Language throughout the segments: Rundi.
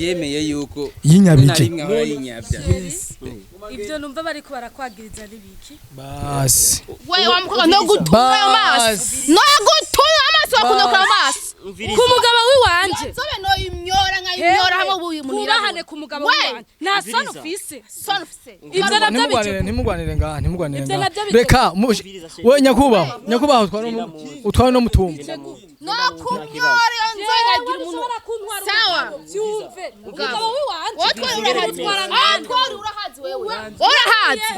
Yemeye yuko Yinyabije. Rimwe ahora yinyabya. Ibyo numva bariko barakwagiriza n'ibiki? Basi. We wa mukobwa, no gutura ayo maso, no gutura amaso, wakunokora amaso. Ku mugabo w'iwanje. Nzobe no imyora nkayimyora hamwe ubu Twubahane ku mugabo We! w'iwanje, nta soni ufise. Son ufise. Ibyo nabyo Ntimugwanire, bice. ntimugwanire ngaha, ntimugwanire Ibyo ngaha. nabyo bice. Reka we nyakubahwa, nyakubahwa, utware utware no mutumba. No kumyora iyo nzobe nkagira umuntu. Ushobora kuntwara Sawa. umugabo, vyumve umugabo w'iwanje. Wotwe urahazi. Utwara Ah, nkande. twari urahazi, wewe urahazi,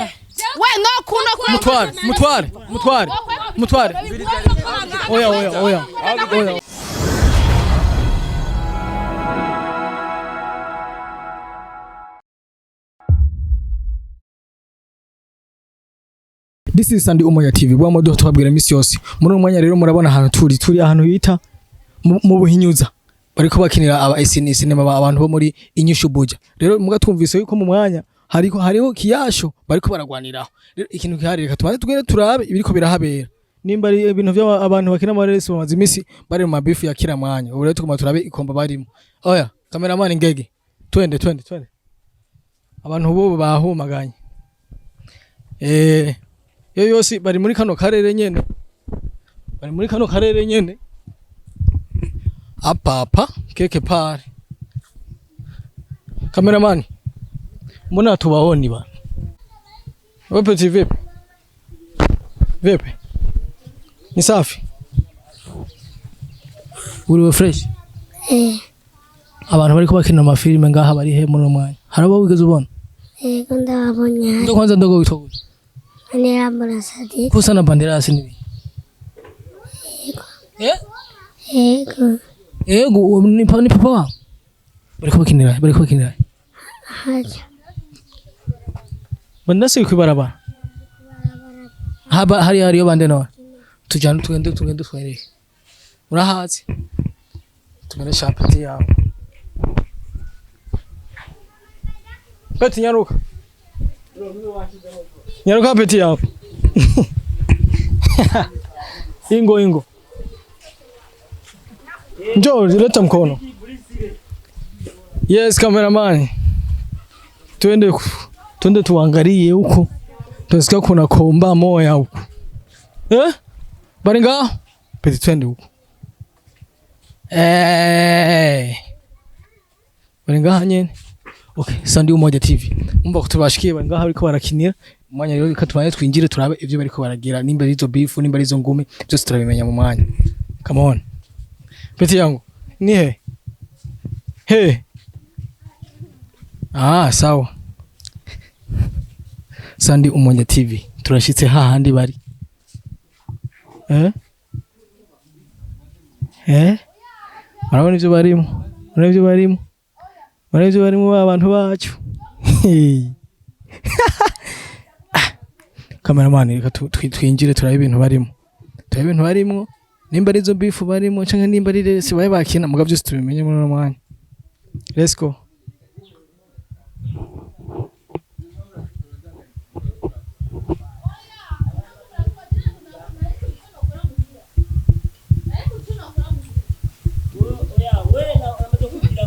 we no kunokora. Mutware, mutware, mutware, mutware. Oya, oya, oya, oya. This is Sandy Umoya TV, bwa modoka tubabwira imisi yose. Muri uyu mwanya rero murabona ahantu turi ahantu bita mu Buhinyuza. Bariko bakinira aba SN cinema, abantu bo muri Inyishu Buja. Rero muga twumvise yuko mu mwanya hariho kiyasho bariko baragwaniraho. Rero ikintu gihari, reka tubanze tugende turabe ibiriko birahabera. Nimba ari ibintu by'abantu bakina amaresi bamaze imisi bari mu mabifu ya kila mwanya. Ubu rero tugomba turabe ikomba barimo. Oya, cameraman ngege. Twende, twende, twende. Abantu bo bahumaganye. Iyo yose bari muri kano karere nyene, bari muri kano karere nyene apapa keke pare. Cameraman, mbona tubaoni bana? Wewe petit, vipi vipi? Ni safi, uriwe fresh? Eh. Abantu bariko bakina amafilime ngaha bari he muri uno mwanya? Hari abo wigeze ubona? Yego, ndababonye. Ndo kwanza ndogo witwa gute? Manirambona Sadiki. Kusa na banderasi nibi? Eh. Yego. Yego, uwo ni papa wawe? Bariko bakinira, bariko bakinira. Haja. Bandasi kwibarabara. Haba hari hariyo bande none. Tujane, tugende, tugende twereke. Urahazi? Tugende shapeti yawe. Peti, nyaruka. Nyaruka peti yawe. Ingo, ingo. Njoo leta mkono. Yes, cameraman. Twende twende tuangalie huko. Tunasikia kuna komba moya huko. Eh? Bari ngaho? Peti, twende huko. Eh. Bari ngaha nyene. Okay, Sandi Umoja TV. Umva ko tubashikiye, bari ngaha bariko barakinira. Umwanya rero reka tubanze twinjire turabe ivyo bariko baragira, nimba ari izo beef, nimba ari izo ngumi, byose turabimenya mu mwanya. Come on. Peti yangu, ni he? He. Ah, sawa. Sandi Umoja TV. Turashitse hahandi bari. Eh? Eh? Murabona ivyo barimo? Murabona ivyo barimo? Murabona ivyo barimo ba bantu bacu? Ah, cameraman, reka twinjire turabe ibintu barimo. Turabe ibintu barimo. Nimba ari izo beef barimo canke nimba ari resi baye bakina, muga byose tubimenye muri uno mwanya. Let's go.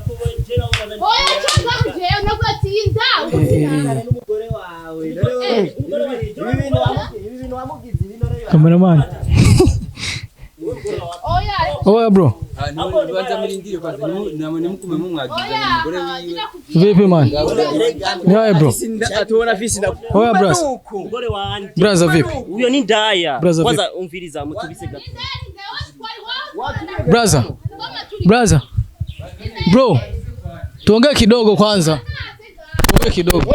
Oya, cyangwa jewe nabwo ati inda. N'umugore wawe ibi bintu wamugize ibi none. Cameraman. Oya. Oya bro. Banza murindire kwanza, nimukume mumwagiza umugore wiwe. Vipi man? Ni wae bro? Atubona fisi na Oya bros. Umugore wanje. Braza, vipi? Uyo ni ndaya. Braza, Kwanza umviriza mutubise gato. Braza. Braza. Bro. Tuongee kidogo kwanza. Tuongee kidogo.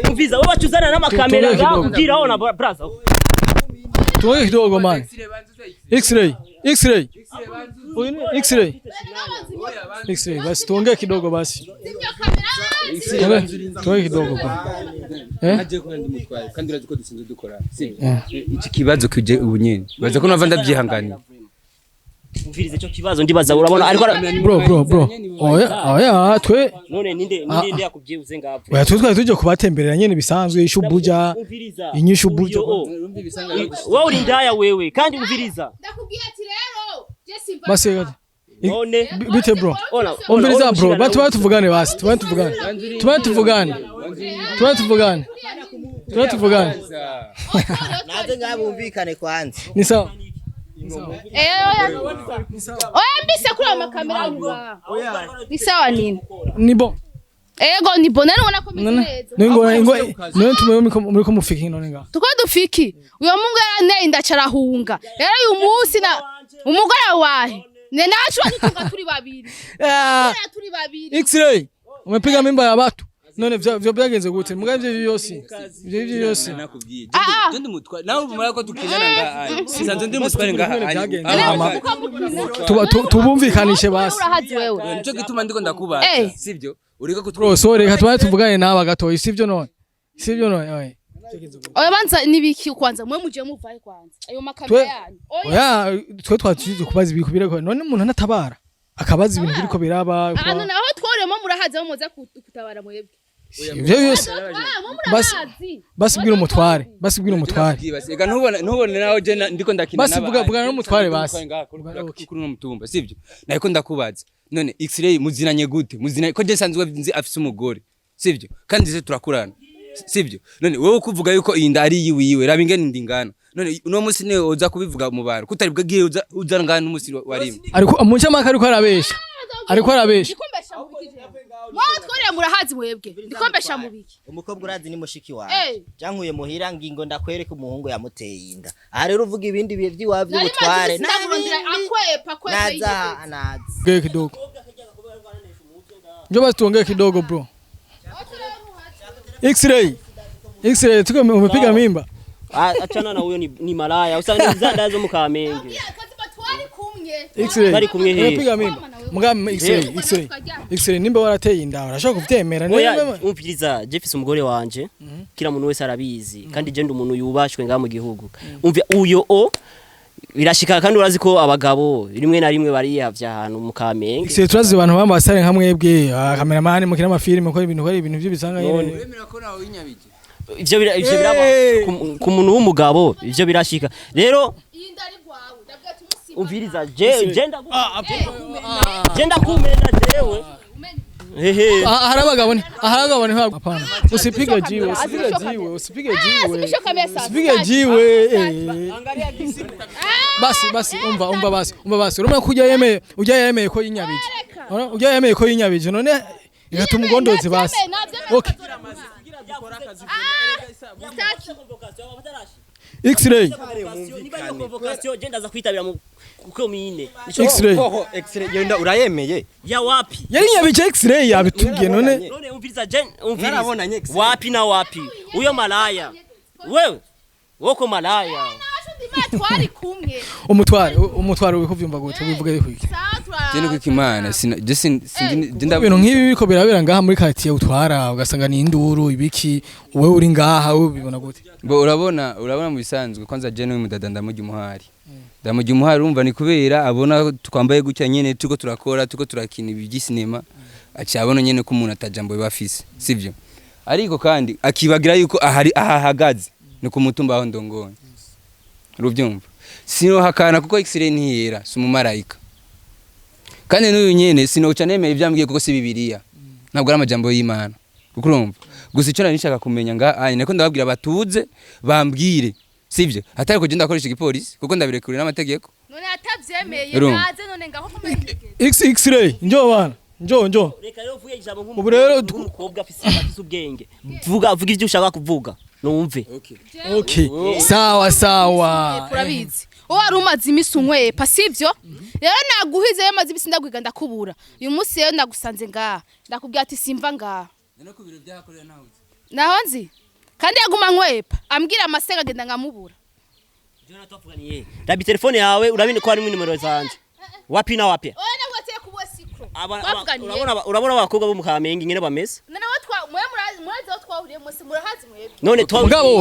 Umviza wewe wachuzana n'amakamera Tuongee ngaho kidogo. kugira ona braza. Tuongee kidogo man. X-ray. X-ray. Huyu ni X-ray. X-ray. Basi tuongee kidogo basi. Tuongee kidogo bro. Eh? Naje kuba ndi mutwaye kandi urazi ko dusinzwe dukora, sibyo? Iki kibazo kije ubu nyene baza ko nava ndavyihanganira. Umviriza icyo kibazo ndibaza urabona ariko Bro, bro, bro. Oya, oya, twe none ninde ninde yakubyibuze ngapfa? Oya, twe twari tuje kubatemberera nyene bisanzwe ishubuja. Umviriza. Inyishu buja. Uyo, wowe uri ndaya wewe kandi umviriza. Ndakubwiye ati rero je simba. Basi gato. None Bite bro. Ona Umviriza bro, batu tuvugane basi, tubane tuvugane. Tubane tuvugane. Tubane tuvugane. Tubane tuvugane. Naze ngabumvikane kwanza. Ni sawa. Eh, oya. Oya mbise kuri ayo makamera ngaha. Ni sawa nini? Ni bon. Ego ni bon, none ubona ko meze None neza. ngo ngo none tumeyo muri ko mufiki none nga. Tuko dufiki. Uyo mungu yaranteye inda carahunga. Rero uyu munsi na umugore wahe. Ne nacu badutunga turi babiri. Ah, Turi babiri. X-ray. Umepiga mimba ya watu. None vyo byagenze gute? Muga ivyo byose. Ivyo byose. Nakubwiye. Ah, ah. Je ndi mutware. Nawe umara ko tukinana ngaha. Sinsanzwe ndi mutware ngaha. Byagenze. Ah, Ama- Uko mukina. Tuba tubumvikanishe basi. Urahazi wewe. Nico gituma ndiko ndakubaza. Eh. Sivyo? Uriko Bro, kutwo. so reka tubaye tuvugane nawe gatoyi, sivyo none? Sivyo none? Oya. Oya banza nibiki kwanza mwe muje muvaye kwanza. Ayo makamera yanyu. Oya. Oya, twe twatuze kubaza ibintu biriko. None umuntu anatabara. Akabaza ibintu biriko biraba. Ahantu naho tworemo murahazi aho muza kutabara mwebwe. Ivyo byose. Ah, mwe Basi- murahazi. Basi bwira umutware. Basi bwira umutware. Ega ntubone nawe je ndiko ndakina Basi vuga n'umutware basi. Kuri uno mutumba, sivyo? Nariko ndakubaza. None X-ray muzinanye gute? Muzinanye ko je sanzwe nzi afise umugore. Sivyo? Kandi se turakurana. Sivyo? None wewe kuvuga yuko iyi nda ari yiwiwe, raba ingene inda ingana. None uno musi niwe uza kubivuga mu bantu. Kutari bwagiye uza uza ngana n'umusi warimwe. Ariko mu ncamake ariko arabesha. Ariko arabesha. Ndikombesha mubiki jewe. Mwe tworeye murahazi mwebwe. Ndikombesha mubiki. Umukobwa urazi ni mushiki Eh. wawe. Jankuye muhira ngingo ndakwereka umuhungu yamuteye inda. Aha rero uvuga ibindi bihe by'iwabo Nari by'ubutware. maze ndamurondera akwepa akwepa Naza yigeze. naza. Tuongee kidogo. Njoo basi tuongee kidogo bro. X-ray. X-ray tuko umepiga mimba. Achana na huyo ni malaya. Usanga nizanda zo mukamenge. Kaziba twari kumwe. X-ray. Bari kumwe hehe? Umepiga mimba. Muga X-ray, X-ray. X-ray nimba warateye inda urashobora kuvyemera. Oya Nimba umviriza Jeffis umugore wanje kila muntu wese arabizi kandi je ndi umuntu yubashwe ngaha mu gihugu. Umva uyo o birashika kandi urazi ko abagabo rimwe na rimwe bariyavya ahantu mu Kamenge. X-ray turazi abantu bamba basare nka mwebwe, cameraman mukina amafilime ko ibintu ko ibintu by'ibisanga nyene. Wemera ko nawe winyabije. Ivyo biraba ku muntu w'umugabo ivyo birashika. Rero Iyi nda ari gwawe. Ndabwira ati umusi. umviriza je je ndakumena jewe. Hehe. Ahari abagabo ni hapana. Usipige jiwe, usipige jiwe, usipige jiwe. Simisho kamera sasa. Usipige jiwe. Basi basi umva basi umva basi urumva ko ujya yemeye ko yinyabije. Urabona ujya yemeye ko yinyabije none igatuma ugondoze basi. Okay. X-ray. Niba ariyo convocation je ndaza kwitabira mu komine. X-ray. Hoho X-ray yenda urayemeye. Ya wapi? Yari nyabije X-ray yabitubwiye none. None umviriza je umviriza. Mwarabonanye X-ray. Wapi na wapi? Uyo malaya. Wewe woko malaya. Twari kumwe. Umutware uri kuvyumva gute ubivuga yuko iki? Je niko imana sina je sin Ibintu nk'ibi biriko birabera ngaha muri quartier utwara ugasanga ni induru ibiki wewe uri ngaha wewe ubibona gute? Bo urabona mu bisanzwe kwanza je n'uyu mudada ndamujya umuhari. Ndamujya umuhari urumva ni kubera abona twambaye gutya nyene tuko turakora tuko turakina ibi by'isinema aca abona nyene ko umuntu atajambo biba afise sivyo? Ariko kandi akibagira yuko ahari ahahagaze ni ku mutumba aho ndongoye. Uruvyumva? Sinohakana kuko X-ray ntiyera si umumarayika. Kandi n'uyu nyene sinoca nemera ivyambwiye kuko si Bibiliya. Ntabwo ari amajambo y'Imana. Kuko urumva? Gusa icyo nari nshaka kumenya nga anye niko ndababwira batuze bambwire sivyo atari kugenda akoresha igipolisi kuko ndabirekuriye n'amategeko. None atavyemeye Urumva. naze none ngaho kumenya. X-ray njoo bana njoo njoo. Reka rero uvuge ijambo Ubu rero nk'umukobwa afise ubwenge. Vuga ivyo ushaka kuvuga. Numve. Okay. Sawa sawa. Urabizi. Wowe wari umaze imisi unkwepa sivyo? Rero naguhize rero maze imisi ndagwiga ndakubura. Uyu munsi rero nagusanze ngaha. Ndakubwira ati simva ngaha. None ku biro byahakorera naho uzi. Naho nzi. Kandi yaguma nkwepa. Ambwira amasenga agenda nkamubura. Jona twavuganiye. Rabi telefone yawe urabine ko harimo nimero zanje. Wapi na wapi? Oya nagwateye kubuwe sikro. Twavuganiye. Urabona abakobwa bo mu Kamenge ingene bameze? None wo twa mwe murazi aho twahuriye mwese murahazi mwebwe. None twa Mugabo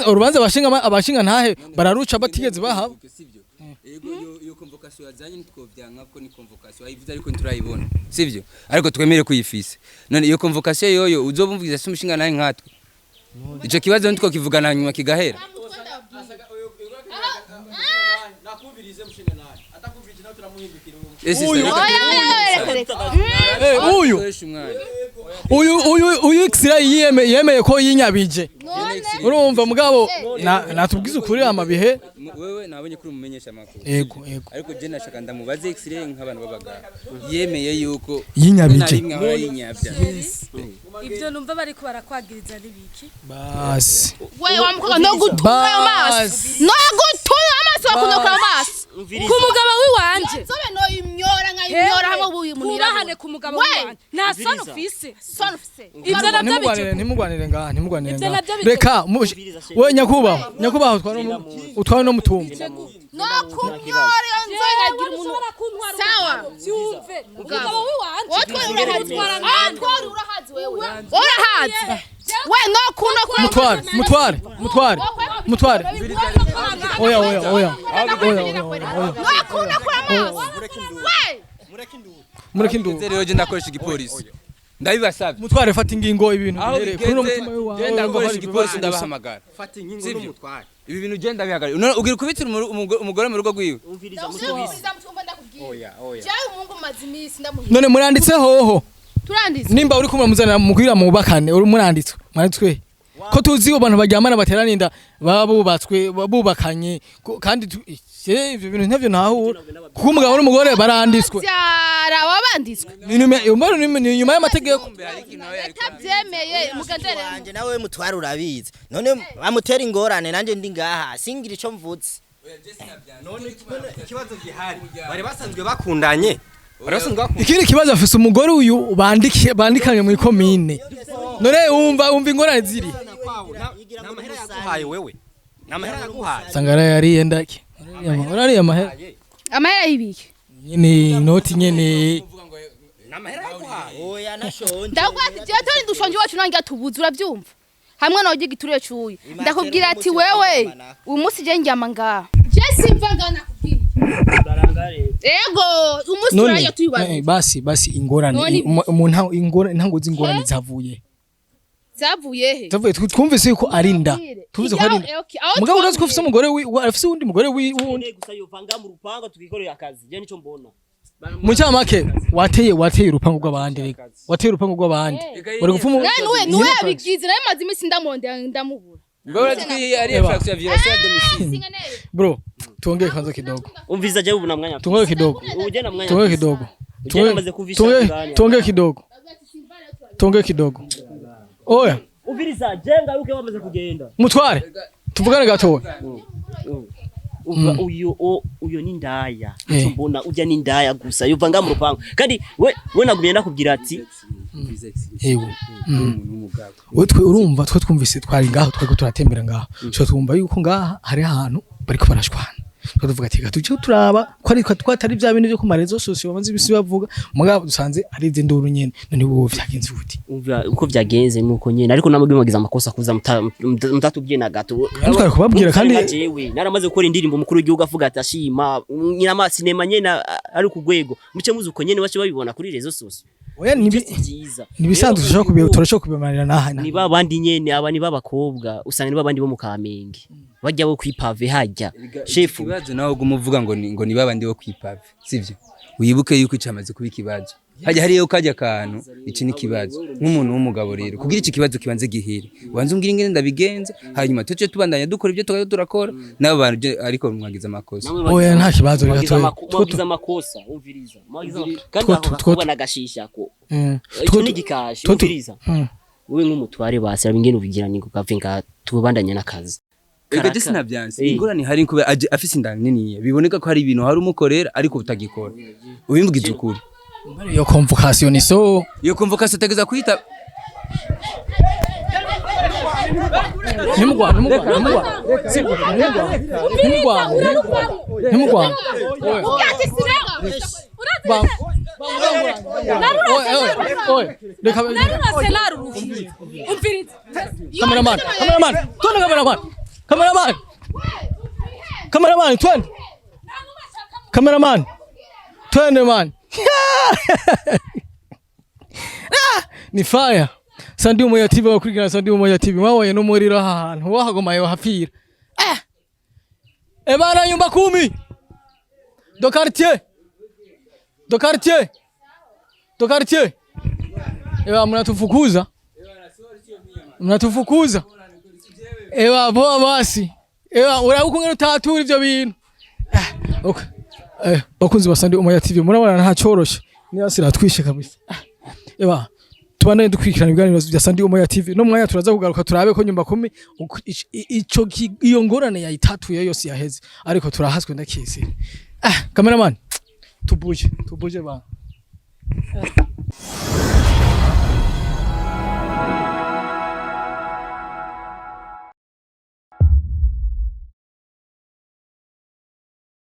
urubanza abashinga ntahe bararuca batigeze bahaba. Sivyo? Ego iyo convocation yazanye ntitwovyanka kuko ni convocation ayivuze ariko nturayibona. Sivyo? Ariko twemere kuyifise. None iyo convocation yoyo uzobumviza se umushinga naye nkatwe. Ico kibazo nitwo kivugana nyuma kigahera. Nakumvirize mushinga naye. Atakumvirije nawe. Ese reka Oya, oya, oya, reka reka. Uyu dukoreshe umwanya. uyu X-ray yemeye ko yinyabije. None Urumva mugabo natubwiza ukuri amabihe. Wewe nabonye kuri umumenyesha amakuru. Yego, yego. Ariko je nashaka ndamubaze X-ray nk'abantu b'abagabo. Yemeye yuko Yinyabije. rimwe ahora yinyabya. Ivyo numva bariko barakwagiriza n'ibiki? Basi. We wa mukobwa no gutura ayo maso. Basi. No gutura amaso wakunda amaso. Ku mugabo wiwanje. Nzobe no imyora nkayimyora hamwe ubu Twubahane ku mugabo We! wiwanje. Nta soni ufise. Soni ufise. Ivyo navyo Ntimugwanire bice. ntimugwanire ngaha, ntimugwanire Ivyo ngaha. navyo bice. Reka we nyakubahwa, nyakubahwa utwara no mutumba. No kumyora iyo nzobe nkagira umuntu. Ushobora kuntwara Sawa. umugabo, vyumve. Umugabo wiwanje. Wowe urahazi. Utwara Ah, twari urahazi wewe. Urahazi. We no kuno kuri Mutware, mutware, mutware, mutware. Oya, oya, oya. Oya, oya, oya, oya. No kuno kuri amaso. We. Mureke induru. Rero je ndakoresha igipolisi. Ndabibasabye. Mutware fata ingingo ibintu Aho bihereye kuri uno bigeze mutima wawe. je ndakoresha igipolisi ndabahamagara. Fata inkingo Sivyo? n'umutware. Ibi bintu je ndabihagarara. None ugira ukubitira umugore mu rugo rwiwe. Umviriza mutubise. Oya, oya. Jewe umungu maze iminsi ndamuhiga. None muranditse hoho. Turanditse. Nimba uri kumwe muzana mugwira mubakane uri muranditswe. Mwanditswe. Ko tuzi abantu baryamana baterana inda baba bubatswe bubakanye kandi ivyo bintu ntavyo ntahura. Kuko umugabo n'umugore baranditswe. Vyara wabanditswe. Ni nyuma y'amategeko. Atabyemeye mugendere. Wanje nawe mutware urabizi. None bamutera ingorane nanje ndi ngaha singira ico mvutse. None ikibazo gihari. Bari basanzwe bakundanye. Bari basanzwe bakundanye. Ikindi kibazo afise umugore uyu bandikanye mu ikomine. None wumva ingorane ziri. Namahera yaguhaye wewe. Namahera yaguhaye. Sangara yariye ndake. Urariye amahera. Amahera y'ibiki? Nyene inoti nyene. Namahera yaguhaye. Oya nashonje. Ndakubwira ati jewe tori dushonje iwacu nange atubuze urabyumva. Hamwe nawe igiturire cuye. Ndakubwira ati wewe uyu munsi je ndyama ngaha. Je simva ngaha nakubwiye. Ego umunsi None turayo tuyubana. basi ingorane None- mu ntango ingorane intango z'ingorane zavuye. Zavuye he? Zavuye twumvise yuko ari inda. Twumvise ko ari inda. Okay, aho Mugabo urazi ko ufise twavuye. umugore afise uwundi mugore wundi. Gusa yovanga mu rupango tukikorera akazi. Je nico mbona. Mu cyamake wateye urupangu rw'abandi reka. Wateye urupangu rw'abandi. Bari gupfuma. Nawe nuwe yabigize nawe maze iminsi ndamondera ndamubura. Mbona twi ari infraction ya violation ya domicile. Bro, tuongee kwanza kidogo. Umviriza je ubu na mwanya. Tuongee kidogo. Uje na mwanya. Tuongee kidogo. Uje namaze kuvisha kuganya. Tuongee kidogo. Tuongee kidogo. Oya, Umviriza je ngaruke wamaze kugenda. mutware. Tuvugane gatoya. Uva uyo uyo ni ndaya. Ico mbona ujya ni ndaya gusa yovanga mu rupango. Kandi we nagumye nakubwira ati Ewe. Twe urumva twe twumvise twari ngaho twari turatembera ngaho. Twe twumva yuko ngaha hari ahantu bariko barashwana. Twe tuvuga ati reka tuje turaba ko ari twatari bya bintu byo ku marezo sosiyo bamaze ibisi bavuga mugabo dusanze ari izi nduru nyene. None wowe vyagenze gute? Umva uko vyagenze nuko nyene ariko namwe mwagize amakosa kuza mutatubwiye na gato. Twari kubabwira kandi jewe naramaze gukora indirimbo mukuru w'igihugu avuga ati ashima nyina sinema nyene ari ku rwego muce muzi uko nyene bace babibona kuri rezo sosiyo. Oya Vyiza. nibisanzwe turashobora kubimarira naha. Ni babandi nyene aba ni babakobwa usanga ni babandi bo mu Kamenge bajya bo kwipave hajya shefu Ikibazo nawe gumuvuga ngo ni babandi bo kwipave sivyo? Wibuke yuko icamaze kuba ikibazo. Hajya hariyo kajya kantu iki ni kibazo nk'umuntu w'umugabo rero kugira iki kibazo kibanze gihere wanze umbwira ingene ndabigenza hanyuma tuce tubandanya dukora ibyo tukayo turakora n'abo bantu ariko mwagize amakosa. Oya nta kibazo reka mwagize amakosa umviriza mwagize kandi aho bakubona nagashisha ko ico ni gikashi umviriza wewe nk'umutware basi ingene ubigira ni kukavinga tubandanya n'akazi. Ega je sinavyanse ingorane hari kubera afise inda nini biboneka ko hari ibintu hari umukorera ariko utagikora ubimbwiza ukuri. Iyo convocation ni so iyo convocation tegeza kwita ntimugwana ntimugwana Cameraman, cameraman, twende cameraman. Cameraman. Cameraman, twende. Cameraman. Twende man. Ni fire. Sandi Umoja TV wakurikirana Sandi Umoja TV mwabonye n'umuriro aha hantu wahagomaye wahapfira. Ebana nyumba 10. Do quartier. Do quartier. Do quartier. Ewa, mnatufukuza. Mnatufukuza. Ewa, poa basi. Ewa, uraba utatura ivyo bintu. Ah, okay. Bakunzi ba Sandi Umoya TV, murabona nta coroshe. Ni hasi ratwishe kabisa. Ah, ewa, tubandanye dukurikirana ibiganiro bya Sandi Umoya TV. No mwanya turaza kugaruka turabe ko nyumba kumi ico iyo ngorane yayitatuye yose yaheze. Ariko turahaswe ndakisi. Ah, cameraman. Tubuje, tubuje bana.